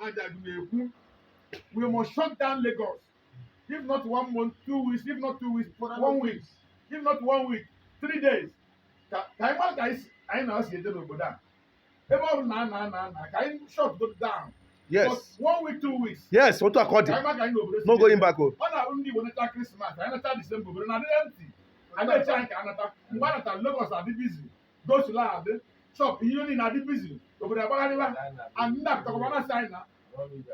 Nwajagu na-ekwu, we must shut down Lagos. If not one month, 2 weeks, if not 2 weeks, one week, if not one week, 3 days. Ka anyị mara ka anyị na-asị eje n'obodo a. Ebe ọ bụ na ana ana ana ka anyị shut go down. But one week, 2 weeks. Yes, otu a ka ọ Ka dị. anyị mara ka anyị n'obodo si No eje. going back o. Ọ na-abụ ndị Igbo nata Christmas, anyị nata December, obodo na-adị empty. A na-eche anyị ka anata. Mgbe a natara, Lagos adị busy, go-slow adị, shop ihe niile adị busy, obodo agbagharịba. And ndị apụtakwa na-asị anyị na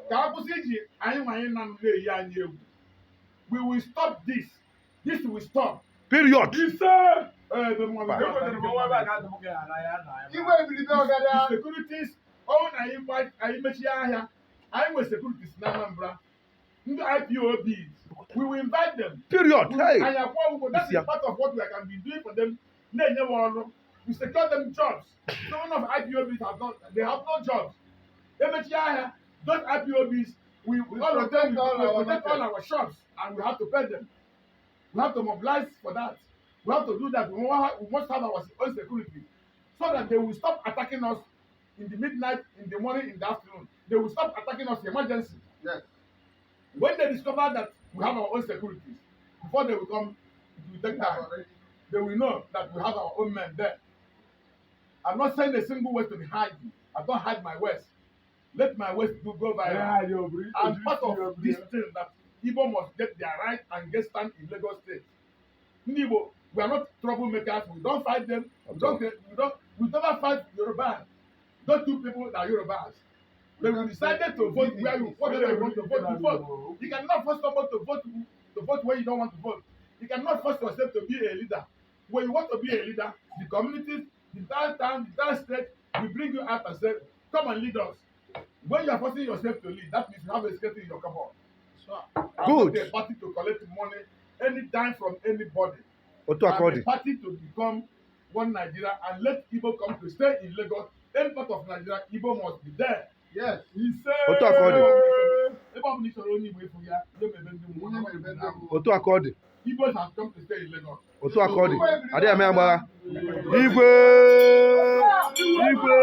ka a kwụsị iji anyị nwa anyị na na-eyi anyị egwu. We will stop this. This will stop. Period. Ise ebe mwa Igwe ebilibe ọgada. The securities ọnwụ na anyị mechie ahịa, anyị nwere securities na Anambra, ndị IPOBs, we will invite them. Period. Hey. Anyị akwụ ụgwọ. That is Isi ya. part of what we can be doing for them, na-enye ha ọrụ. We secure them jobs. Some of IPOBs have not, they have no jobs. Emechie ahịa, those IPOBs, we all of them, protect all we our protect all market. our shops, and we have to pay them. We have to mobilize for that. We have to do that. We must have our own security so that they will stop attacking us in the midnight, in the morning, in the afternoon. They will stop attacking us emergency. When they discover that we have our own securities, before they will come, it will take time. They will know that we have our own men there. I'm not saying a single word to be hiding. I don't hide my words. Let my words do go viral. I'm part of this thing that Igbo must get their right and get stand in Lagos State. Ndị Igbo, we are not troublemakers. We don't fight them. We don't, we never fight Yoruba. Those two people are Yorubas. But we decided to vote where you, whatever you want to vote, you vote. You cannot force someone to vote where you don't want to vote. You cannot force yourself to be a leader. When you want to be a leader, the communities, the entire town, the entire state will bring you out and say, "Come and lead us." When you are forcing yourself to lead, that means you have a skeleton in your cupboard. I'm Good. not a party to collect money anytime from anybody. Otu a ka ọ I'm dị. a party to become one Nigeria and let Igbo come to stay in Lagos. Any part of Nigeria, Igbo must be there. Ise. Otu a ka ọ dị. Ebe ọ bụla ị chọrọ onye Igbo ịfụ ya, ihe mebe ndị mmụọ. Onye mere ndị mmụọ. Otu a ka ọ dị. Igbos have come to stay in Lagos. Otu a ka ọ dị. Adịghị eme ya mgbagha. Igwe, igwe.